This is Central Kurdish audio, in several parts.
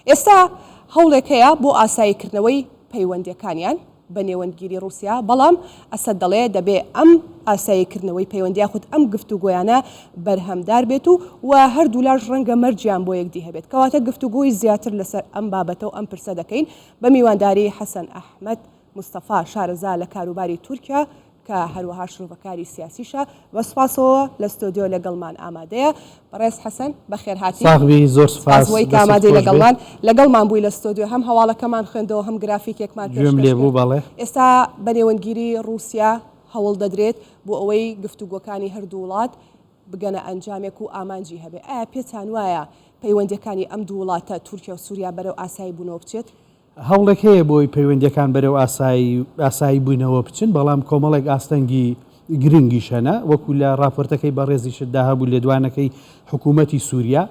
ئێستا هەوڵێک هەیە بۆ ئاساییکردنەوەی پەیوەندییەکانیان بە نێوەندگیری ڕووسیا، بەڵام ئەسەد دەڵێ دەبێ ئەم ئاساییکردنەوەی پەیوەندی یاخود ئەم گفتوگۆیانە بەرهەمدار بێت و و هەردوولاش ڕەنگە مەرجیان بۆ یەکدی هەبێت. کەواتە گفتوگۆی زیاتر لەسەر ئەم بابەتە و ئەم پرسە دەکەین بە میوانداری حەسەن ئەحمەد مستەفا شارەزا لە کاروباری تورکیا کە هەروەها شرۆڤەکاری سیاسیشە، بە سوپاسەوە لە ستۆدیۆ لەگەڵمان ئامادەیە. بەڕێز حەسەن بەخێرهاتی. ساغ بی زۆر سوپاس سوپاس بۆی کە دەستت ئامادەی خۆش بێ. لەگەڵمان لەگەڵمان بووی لە ستۆدیۆ هەم هەواڵەکەمان خوێندەوە هەم گرافیکێکمان گوێم پێشکەش لێ بوو کرد. بەڵێ. ئێستا بە نێوەندگیری ڕووسیا هەوڵ دەدرێت بۆ ئەوەی گفتوگۆکانی هەردوو وڵات بگەنە ئەنجامێک و ئامانجی هەبێ. ئایا پێتان وایە پەیوەندییەکانی ئەم دوو وڵاتە تورکیا و سووریا بەرەو ئاسایی بوونەوە بچێت؟ هەوڵێک هەیە بۆی پەیوەندییەکان بەرەو ئاسایی ئاسایی بوونەوە بچن، بەڵام کۆمەڵێک ئاستەنگی گرنگیش هەنە، وەکو لە ڕاپۆرتەکەی بەڕێزیشتدا هەبوو لێدوانەکەی حکوومەتی سووریا.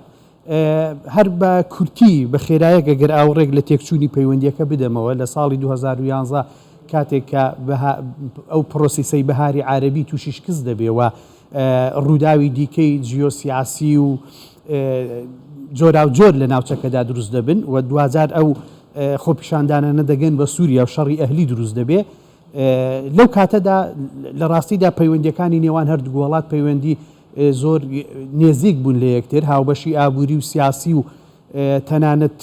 هەر بە کورتی بە خێرایەک ئەگەر ئاوڕێک لە تێکچوونی پەیوەندییەکە بدەمەوە، لە ساڵی 2011 کاتێک کە ئەو پرۆسیسەی بەهاری عارەبی تووشی شکست دەبێ و ڕووداوی دیکەی جیۆسیاسی و جۆراوجۆر لە ناوچەکەدا دروست دەبن و دواجار ئەو خۆپیشاندانانە دەگەن بە سووریا و شەڕی ئەهلی دروست دەبێ. لەو کاتەدا لە ڕاستیدا پەیوەندیەکانی نێوان هەردوو وڵات پەیوەندی زۆر نێزیک بوون لە یەکتر، هاوبەشی ئابووری و سیاسی و تەنانەت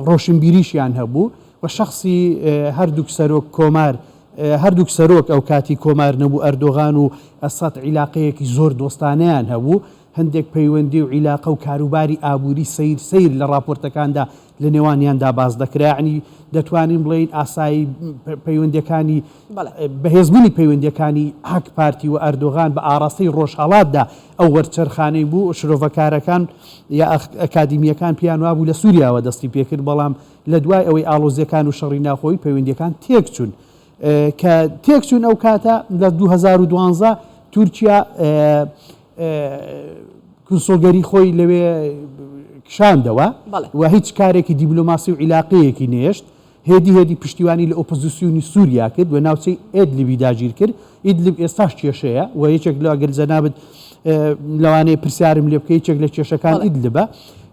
ڕۆشنبیریشیان هەبوو و شەخسی هەردووک سەرۆک کۆمار هەردووک سەرۆک ئەو کاتی کۆمار نەبوو ئەردۆغان و ئەسەد عیلاقەیەکی زۆر دۆستانەیان هەبوو هەندێک پەیوەندی و عیلاقە و کاروباری ئابووری سەیر سەیر لە ڕاپۆرتەکاندا لە نێوانیاندا باس دەکرا یەعنی دەتوانین بڵێین ئاسایی پەیوەندیەکانی بەهێزبوونی پەیوەندیەکانی ئاک پارتی و ئەردۆغان بە ئاڕاستەی ڕۆژهەڵاتدا ئەو وەرچەرخانەی بوو شرۆڤەکارەکان یا ئەکادیمیەکان پێیان وابوو لە سووریاوە دەستی پێکرد بەڵام لە دوای ئەوەی ئاڵۆزیەکان و شەڕی ناوخۆیی پەیوەندیەکان تێکچوون کە تێکچوون ئەو کاتە لە 2012 تورکیا کونسوڵگەری خۆی لەوێ کشاندەوە و هیچ کارێکی دیبلۆماسی و عیلاقەیەکی نێشت، هێدی هێدی پشتیوانی لە ئۆپۆزیسیۆنی سووریا کرد و ناوچەی ئێدلبی داگیر کرد، ئیدلب ئێستاش کێشەیە و یەکێک لە گەر جەنابت لەوانەیە پرسیارم لێ بکەی یەکێک لە کێشەکان ئیدلبە.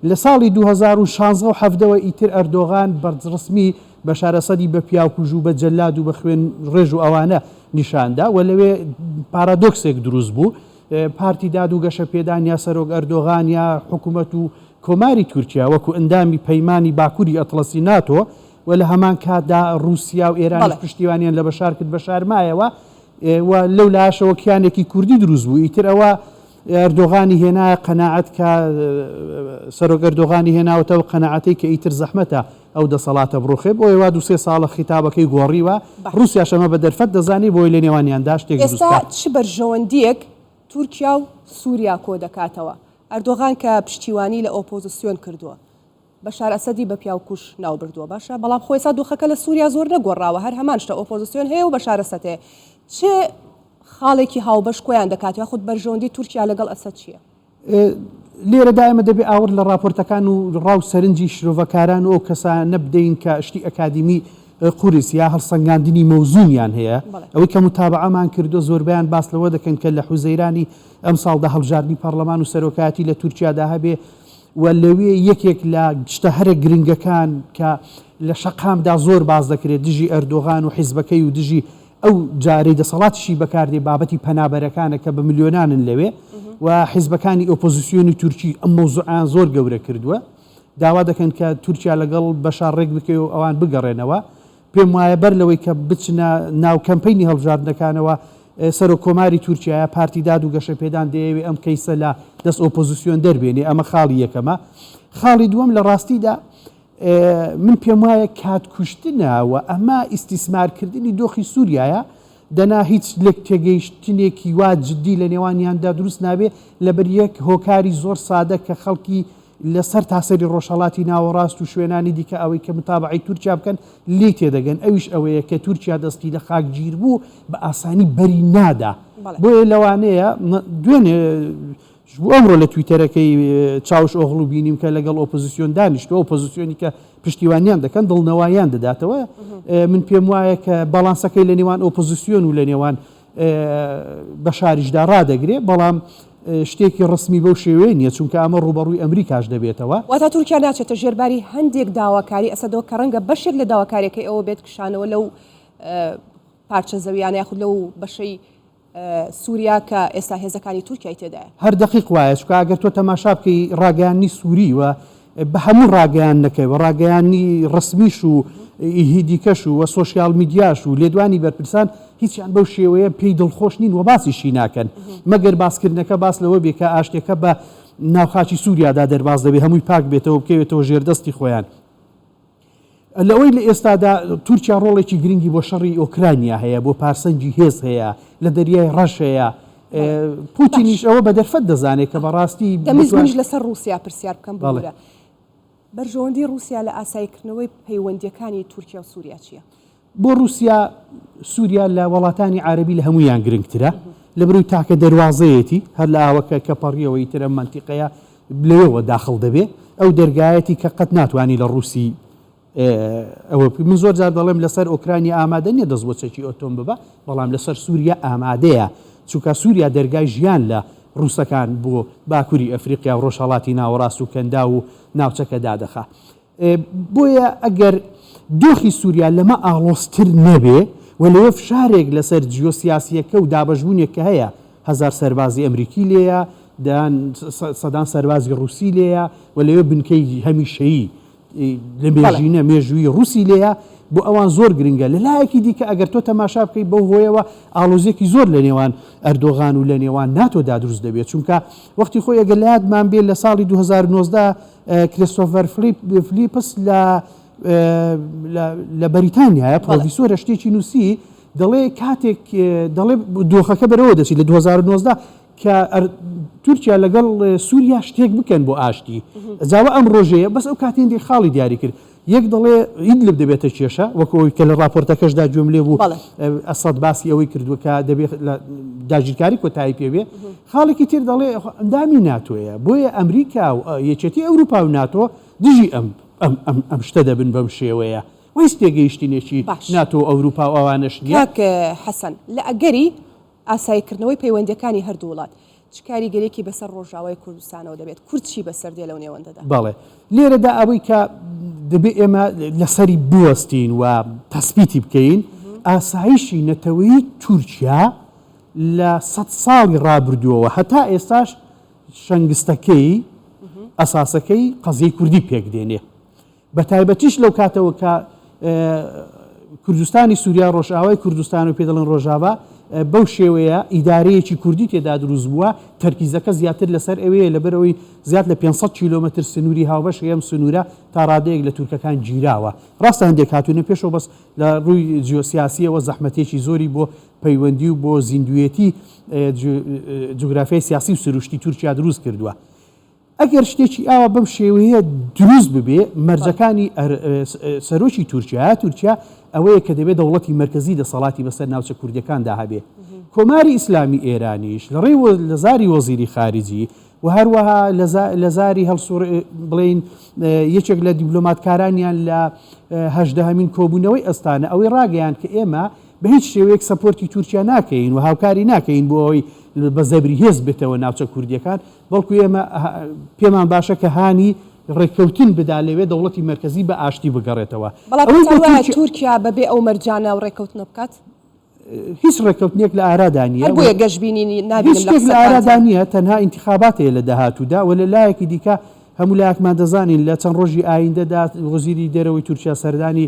لە ساڵی 2016 و 17 وە ئیتر ئەردۆغان بە ڕسمی بەشار ئەسەدی بە پیاوکوژ و بە جەلاد و بە خوێن ڕێژ و ئەوانە نیشان دا و لەوێ پارادۆکسێک دروست بوو. پارتی داد و گەشەپێدان یا سەرۆک ئەردۆغان یا حکومەت و کۆماری تورکیا وەکو ئەندامی پەیمانی باکوری ئەتڵەسی ناتۆ و لە هەمان کاتدا ڕوسیا و ئێرانیش پشتیوانیان لە بەشار کرد بەشار مایەوە و لەو لاشەوە کیانێکی کوردی دروست بوو ئیتر ئەوە ئەردۆغانی هێنایە قەناعەت کە سەرۆک ئەردۆغانی هێناوەتەوە قەناعەتەی کە ئیتر زەحمەتە ئەو دەسەڵاتە بڕوخێ، بۆیە وا دوو سێ ساڵە خیتابەکەی گۆڕیوە، ڕووسیاش ئەمە بە دەرفەت دەزانێ بۆی لە نێوانیاندا شتێک دروست ئێستا بکات. چ بەرژەوەندییەک تورکیا و سووریا کۆدەکاتەوە؟ ئەردۆغان کە پشتیوانی لە ئۆپۆزسیۆن کردووە، بەشار ئەسەدی بە پیاوکوژ ناوبردووە، باشە بەڵام خۆ ئێستا دۆخەکە لە سووریا زۆر نەگۆڕاوە، هەر هەمان شتە، ئۆپۆزسیۆن هەیە و بەشار ئەسەد هەیە، چ خاڵێکی هاوبەش کۆیان دەکاتەوە یاخود بەرژەوەندی تورکیا لەگەڵ ئەسەد چییە؟ لێرەدا ئێمە دەبێ ئاوڕ لە ڕاپۆرتەکان و ڕا و سەرنجی شرۆڤەکاران و ئەو کەسانە بدەین کە شتی ئەکادیمی قورس یا هەڵسەنگاندنی مەوزوونیان هەیە. ئەوەی کە موتابەعەمان کردووە زۆربەیان باس لەوە دەکەن کە لە حوزەیرانی ئەمساڵدا هەڵبژاردنی پەڕلەمان و سەرۆکایەتی لە تورکیادا هەبێ و لەوێ یەکێک لە شتە هەرە گرنگەکان کە لە شەقامدا زۆر باس دەکرێت دژی ئەردۆغان و حیزبەکەی و دژی ئەو جارەی دەسەڵاتیشی بەکاردێ بابەتی پەنابەرەکانە کە بە ملیۆنانن لەوێ و حیزبەکانی ئۆپۆزیسیۆنی تورکی ئەم مەوزوعیان زۆر گەورە کردووە داوا دەکەن کە تورکیا لەگەڵ بەشار ڕێک بکەوێ و ئەوان بگەڕێنەوە پێم وایە بەر لەوەی کە بچنە ناو کەمپەینی هەڵبژاردنەکانەوە سەرۆک کۆماری تورکیا یا پارتی داد و گەشەپێدان دەیەوێ ئەم کەیسە لە دەست ئۆپۆزیسیۆن دەربێنێ ئەمە خاڵی یەکەمە خاڵی دووەم لە ڕاستیدا من پێموایە کات کوشتنە و ئەمە ئیستیسمارکردنی دۆخی سووریایە، دەنا هیچ لێکتێگەیشتنێکی وا جددی لە نێوانیاندا دروست نابێ، لەبەر یەک هۆکاری زۆر سادە کە خەڵکی لە سەرتاسەری ڕۆژهەڵاتی ناوەڕاست و شوێنانی دیکە ئەوەی کە متابەعەی تورکیا بکەن لێی تێدەگەن ئەویش ئەوەیە کە تورکیا دەستی لە خاک گیربوو بە ئاسانی بەری نادا بۆیە لەوانەیە دوێنێ ئەمڕۆ لە تویتەرەکەی چاوش ئۆغڵو بینیم کە لەگەڵ ئۆپۆزیسیۆن دانیشتووە، ئۆپۆزیسیۆنی کە پشتیوانیان دەکەن دڵنەواییان دەداتەوە. من پێم وایە کە باڵانسەکەی لە نێوان ئۆپۆزیسیۆن و لە نێوان بەشاریشدا ڕادەگرێ، بەڵام شتێکی ڕەسمی بەو شێوەیە نییە، چونکە ئەمە ڕووبەڕووی ئەمریکاش دەبێتەوە. واتە تورکیا ناچێتە ژێر باری هەندێک داواکاری ئەسەدەوە کە ڕەنگە بەشێک لە داواکاریەکەی ئەوە بێت کشانەوە لەو پارچە زەویانە یاخود لەو بەشەی سوریا کە ئێستا هێزەکانی تورکیای تێدایە. هەر دەقیق وایە، چونکە ئەگەر تۆ تەماشا بکەی ڕاگەیاندنی سوری و بە هەموو ڕاگەیاندنەکەی و ڕاگەیاندنی ڕەسمیش و هی دیکەش و وە سۆشیال میدیاش و لێدوانی بەرپرسان هیچیان بەو شێوەیە پێی دڵخۆش نین و باسیشی ناکەن مەگەر باسکردنەکە باس لەوە بێ کە ئاشتیەکە بە ناو خاکی سوریادا دەرباز دەبێ هەمووی پاک بێتەوە بکەوێتەوە ژێردەستی خۆیان. لەوەی لە ئێستادا تورکیا ڕۆڵێکی گرنگی بۆ شەڕی ئۆکرانیا هەیە، بۆ پارسەنگی هێز هەیە، لە دەریای ڕەش هەیە، پوتینیش ئەوە بە دەرفەت دەزانێت کە بەڕاستی دەمویست منیش لەسەر ڕووسیا پرسیار بکەم ببورە. بەرژەوەندی ڕووسیا لە ئاساییکردنەوەی پەیوەندییەکانی تورکیا و سووریا چییە؟ بۆ ڕووسیا، سووریا لە وەڵاتانی عارەبی لە هەموویان گرنگترە، لەبەرئەوەی تاکە دەروازەیەتی، هەر لە ئاوەکە کە پەڕیەوە ئیتر ئەم مەنتیقەیە لەوێوە داخڵ دەبێ، ئەو دەرگایەتی کە قەت ناتوانی لە ڕووسی ئەوە بکەی. من زۆر جار دەڵێم لەسەر ئۆکرانیا ئامادە نییە دەست بۆ چەکی ئۆتۆم ببا، بەڵام لەسەر سووریا ئامادەیە، چونکە سووریا دەرگای ژیان لە ڕووسەکان بۆ باکووری ئەفریقیا و ڕۆژهەڵاتی ناوەڕاست و کەنداو و ناوچەکە دادەخا. بۆیە ئەگەر دۆخی سووریا لەمە ئاڵۆزتر نەبێ و لەوێ فشارێک لەسەر جیۆسیاسییەکە و دابەشبوونێک کە هەیە، هەزار سەربازی ئەمریکی لێیە، دەیان سەدان سەربازی ڕووسی لێیە و لەوێ بنکەی هەمیشەیی لە مێژینە مێژووی ڕووسی لێیە، بۆ ئەوان زۆر گرنگە. لە لایەکی دیکە ئەگەر تۆ تەماشا بکەی بەو هۆیەوە ئاڵۆزییەکی زۆر لە نێوان ئەردۆغان و لە نێوان ناتۆدا دروست دەبێت، چونکە وەختی خۆی ئەگەر لە یادمان بێ لە ساڵی 2019 کریستۆفەر فلیپس لە لە بەریتانیایە پرۆفیسۆرە شتێکی نووسی دەڵێ کاتێک دەڵێ دۆخەکە بەرەوە دەچی لە 2019 کە تورکیا لەگەڵ سووریا شتێک بکەن بۆ ئاشتی جاوە ئەم ڕۆژەیە بەس ئەو کاتێندی خاڵی دیاری کرد یەک دەڵێ ئیدلب دەبێتە کێشە وەکو ئەوەی کە لە ڕاپۆرتەکەشدا گوێم لێ بوو ئەسەد باسی ئەوەی کردووە کە دەبێت لە داگیرکاری کۆتایی پێ بێ خاڵێکی تر دەڵێ ئەندامی ناتۆیە بۆیە ئەمریکا و یەکێتی ئەوروپا و ناتۆ دژی ئەم ئەم ئەم ئەم شتە دەبن بەم شێوەیە و هیچ تێگەیشتنێکی ناتۆ و ئەوروپا و ئەوانەش نییە. کاک حەسەن لە ئەگەری ئاساییکردنەوەی پەیوەندییەکانی هەردوو وڵات، چ کاریگەریەکی بەسەر ڕۆژاوای کوردستانەوە دەبێت؟ کورد چی بەسەر دێ لەو نێوەندەدا؟ بەڵێ. لێرەدا ئەوەی کە دەبێ ئێمە لەسەری بوەستین و تەسبیتی بکەین، ئاسایشی نەتەوەیی تورکیا لە سەد ساڵی ڕابردووەوە هەتا ئێستاش شەنگستەکەی، ئەساسەکەی قەزیەی کوردی پێک دێنێ. بەتایبەتیش لەو کاتەوە کە کوردستانی سووریا، ڕۆژئاوای کوردستان و پێ دەڵێن ڕۆژاڤا، بەو شێوەیە ئیدارەیەکی کوردی تێدا دروست بووە، تەرکیزەکە زیاتر لەسەر ئەوەیە، لەبەرئەوەی زیاد لە 500 کیلۆمەتر سنووری هاوبەش هەیە، ئەم سنوورە تا ڕادەیەک لە تورکەکان گیراوە. ڕاستە هەندێک هاتوونە پێشەوە، بەس لە ڕووی جیۆسیاسییەوە زەحمەتێکی زۆری بۆ پەیوەندی و بۆ زیندووێتی جوگرافیای سیاسی و سروشتی تورکیا دروست کردووە. ئەگەر شتێکی ئاوا بەم شێوەیە دروست ببێ، مەرجەکانی سەرۆکی تورکیا تورکیا ئەوەیە کە دەبێ دەوڵەتی مەرکەزی دەسەڵاتی بەسەر ناوچە کوردیەکاندا هەبێ. کۆماری ئیسلامی ئێرانیش لە ڕێی لە زاری وەزیری خارجی و هەروەها لە زاری هەڵسوڕ بڵێین یەکێک لە دیپلۆماتکارانیان لە هەژدەهەمین کۆبوونەوەی ئەستانە ئەوەی ڕاگەیاند کە ئێمە بە هیچ شێوەیەک support ی تورکیا ناکەین و هاوکاری ناکەین بۆ ئەوەی بە زەبری هێز بێتەوە ناوچە کوردیەکان، بەڵکو ئێمە پێمان باشە کە هانی ڕێککەوتن بدا لەوێ دەوڵەتی مەرکەزی بە ئاشتی بگەڕێتەوە. بەڵام ئەوەی پێتان بۆ وایە تورکیا. تورکیا بە بێ ئەو مەرجانە ئەو ڕێککەوتنە بکات؟ هیچ ڕێککەوتنێک لە ئارادا نییە هەر و بۆیە گەشبینی هیچ نابینم لە شتێک لە ئارادا قسەکانتان. نییە، تەنها ئینتیخابات هەیە لە داهاتوودا و لە لایەکی دیکە هەموو لایەکمان دەزانین لە چەند ڕۆژی ئایندەدا وەزیری دەرەوەی تورکیا سەردانی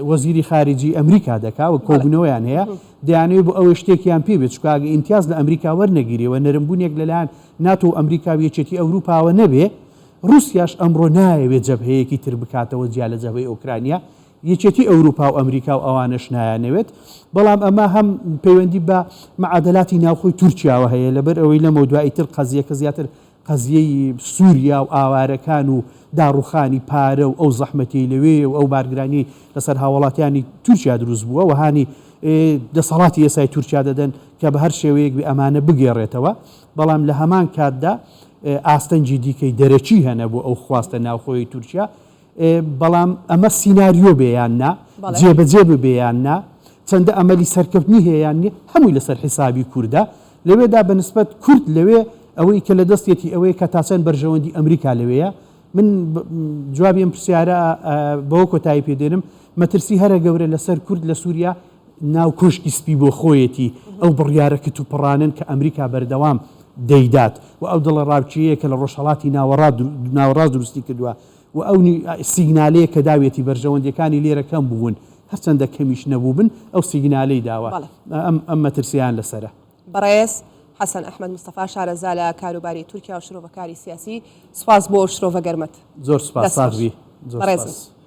وەزیری خارجی ئەمریکا دەکا و کۆبوونەوەیان هەیە، دەیانەوێت بۆ ئەوەی شتێکیان پێ بێت، چونکە ئەگەر ئیمتیاز لە ئەمریکا وەرنەگیرێ و نەرمبوونێک لەلایەن ناتۆ و ئەمریکا و یەکێتی ئەوروپاوە نەبێ، ڕووسیاش ئەمڕۆ نایەوێت جەبهەیەکی تر بکاتەوە جیا لە جەبهەی ئۆکرانیا، یەکێتی ئەوروپا و ئەمریکا و ئەوانەش نایانەوێت، بەڵام ئەمە هەم پەیوەندی بە مەعادەلاتی ناوخۆی تورکیاوە هەیە، لەبەر ئەوەی لەمەودوا ئیتر قەزیەکە زیاتر قەزیەی سوریا و ئاوارەکان و داڕوخانی پارە و ئەو زەحمەتیەی لەوێیە و ئەو بارگرانیەی لەسەر هاوڵاتیانی تورکیا دروست بووە و هانی دەسەڵاتی ئێستای تورکیا دەدەن کە بە هەر شێوەیەک بێ ئەمانە بگێڕێتەوە، بەڵام لە هەمان کاتدا ئاستەنگی دیکەی دەرەکی هەنە بۆ ئەو خواستە ناوخۆیەی تورکیا. بەڵام ئەمە سیناریۆ بێ یان نا، جێبەجێ ببێ یان نا، چەندە ئەمەلی سەرکەوتنی هەیە یان نییە، هەمووی لەسەر حیسابی کوردە. لەوێدا بە نسبەت کورد لەوێ ئەوەی کە لە دەستیەتی ئەوەیە کە تا چەند بەرژەوەندی ئەمریکا لەوێیە. من جوابی ئەم پرسیارە بەوە کۆتایی پێ دێنم، مەترسی هەرە گەورە لەسەر کورد لە سووریا ناو کۆشکی سپی بۆ خۆیەتی، ئەو بڕیارە کتوپڕانەن کە ئەمریکا بەردەوام دەیدات و ئەو دڵەڕاوکێیە کە لە ڕۆژهەڵاتی ناوەڕاست دروستی کردووە و ئەو سیگنالەیە کە داویەتی بەرژەوەندیەکانی لێرە کەم بوون هەرچەندە کەمیش نەبووبن ئەو سیگنالەی داوە ئەم مەترسییان لەسەرە. بەڕێز حەسەن ئەحمەد مستەفا شارەزا لە کاروباری تورکیا و شرۆڤەکاری سیاسی سوپاس بۆ شرۆڤە گەرمەت. زۆر سوپاس ساغ بی. زۆر بەڕێزم. سوپاس.